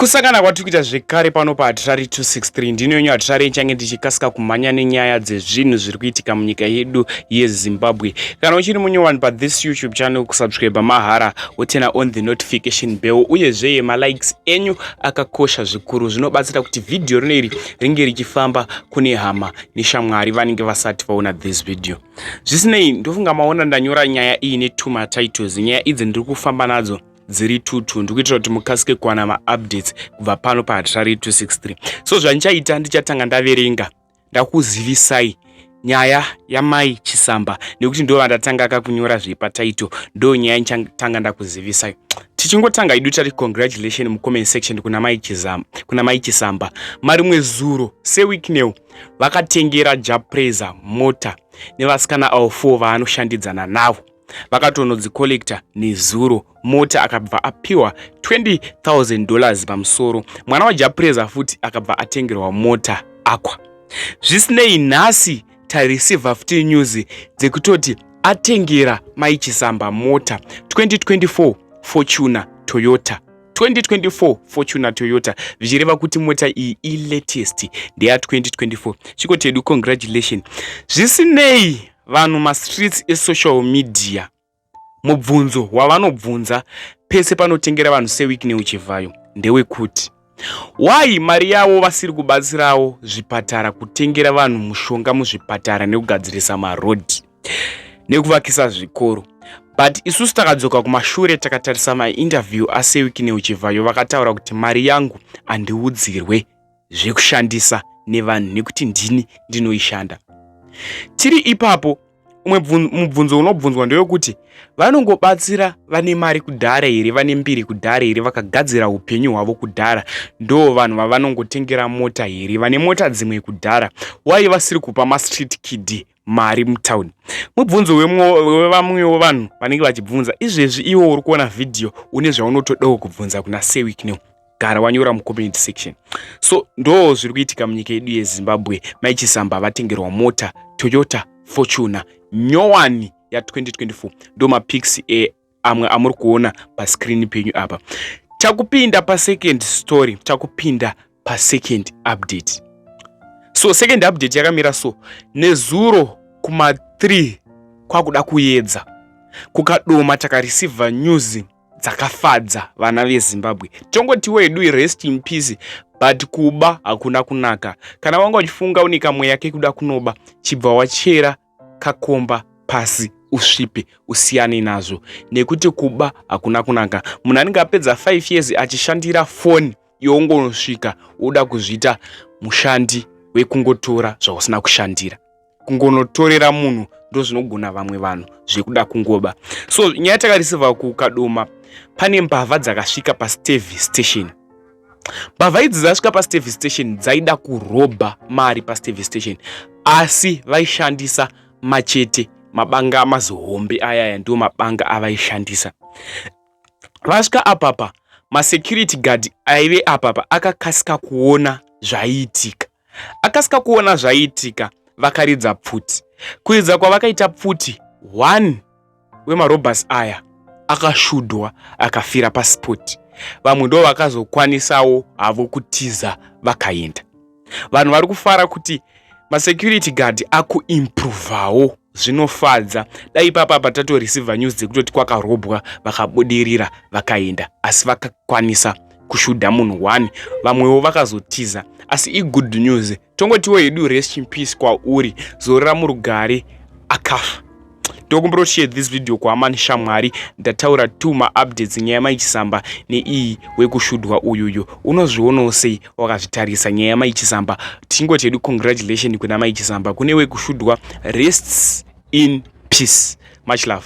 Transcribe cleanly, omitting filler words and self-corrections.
Kusangana kwatiri kuita zvekare pano paHatirari 263. Ndini wenyu Hatirari, ichange ndichikasika kumhanya nenyaya dzezvinhu zviri kuitika munyika yedu yeZimbabwe. Kana uchiri munyowani pathis YouTube channel, kusubscribe mahara, woturn on the notification bell, uyezve malikes enyu akakosha zvikuru, zvinobatsira kuti vhidhiyo rino iri ringe richifamba kune hama neshamwari vanenge vasati vaona this video. Zvisinei, ndofunga maona ndanyora nyaya iyi netuma titles. Nyaya idzi ndiri kufamba nadzo dziri tutu, ndikuitira kuti mukasike kuwana maupdates kubva pano paHatirari 263. So zvandichaita, ndichatanga ndaverenga, ndakuzivisai nyaya yaMai Chisamba, nekuti ndo vandatanga kakunyora zvepatitle. Ndo nyaya nichatanga ndakuzivisai. Tichingotanga idu tati congratulation mucomment section kuna Mai Chisamba. Marimwe zuro seWicknell vakatengera Jah Prayzah mota nevasikana avo 4 vaanoshandidzana navo. Vakatonodzicollecta nezuro mota, akabva apiwa $20,000 pamusoro. Mwana waJah Prayzah futi akabva atengerwa mota aqua. Zvisinei, nhasi tareceiva futi news dzekutoti atengera Mai Chisamba mota, 2024 Fortuner Toyota, 2024 Fortuner Toyota, zvichireva kuti mota iyi ilatest, ndeya2024. Chikoti yedu congratulation. Zvisinei, vanhu mastreets esocial media, mubvunzo wavanobvunza pese panotengera vanhu seWicknell Chivayo ndewekuti why mari yavo vasiri kubatsirawo zvipatara, kutengera vanhu mushonga muzvipatara, nekugadzirisa marodhi, nekuvakisa zvikoro? But isusu takadzoka kumashure, takatarisa mainterview aSir Wicknell Chivayo, vakataura kuti mari yangu handiudzirwe zvekushandisa nevanhu nekuti ndini ndinoishanda. Tiri ipapo, umwe mubvunzo unobvunzwa ndewekuti vanongobatsira vane mari kudhara here, vane mbiri kudhara here, vakagadzira upenyu hwavo kudhara, ndo vanhu vavanongotengera mota here? Vane mota dzimwe kudhara, wai vasiri kupa mastreet kid mari mutauni? Mubvunzo wevamwewo vanhu vanenge vachibvunza izvezvi. Iwo uri kuona vhidhiyo, une zvaunotodawo kubvunza kuna Sir Wicknell, gara wanyora mucomment section. So ndo zviri kuitika munyika yedu yeZimbabwe. Mai Chisamba vatengerwa mota, Toyota Fortuner nyowani ya2024. Ndo mapics amwe amuri kuona pascreen penyu apa. Takupinda pasecond story, takupinda pasecond update. So second update yakamira so: nezuro kuma3 kwakuda kuedza kuKadoma, takareceiva news dzakafadza vana veZimbabwe. Tongotiwo hedu rest in peace, but kuba hakuna kunaka. Kana wanga uchifunga une kamweya kekuda kunoba, chibva wachera kakomba pasi, usvipe, usiyane nazvo, nekuti kuba hakuna kunaka. Munhu anenge apedza 5 years achishandira foni, iwongonosvika uda kuzviita mushandi wekungotora zvausina kushandira, kungonotorera munhu. Ndo zvinogona vamwe vanhu zvekuda kungoba. So nyaya takareceiva kuKadoma, pane mbavha dzakasvika paSteve Station. Mbavha idzi dzasvika paSteve Station, dzaida kurobha mari paSteve Station, asi vaishandisa machete, mabanga mazohombe ayaya, ndiwo mabanga avaishandisa. Vasvika apapa, masecurity guard aive apapa akakasika kuona zvaiitika. Akasika kuona zvaiitika, vakaridza pfuti. Kuridza kwavakaita pfuti, one wemarobbers aya akashudwa, akafira paspot. Vamwe ndo vakazokwanisawo havo kutiza vakaenda. Vanhu vari kufara kuti masecurity guard akuimprovawo, zvinofadza. Dai ipapa patatoreceiva news dzekutoti kwakarobwa, vakabudirira vakaenda, asi vakakwanisa kushudha munhu 1, vamwewo vakazotiza. Asi igood news, tongotiwo hedu rest in peace kwauri, zorora murugare, akafa. Ndokumbira share this video kuhama neshamwari. Ndataura two maupdates, nyaya yaMai Chisamba neiyi wekushudwa uyuyu. Unozvionawo sei wakazvitarisa nyaya yaMai Chisamba? Tingoti hedu congratulation kuna Mai Chisamba, kune wekushudwa, rests in peace. Much love.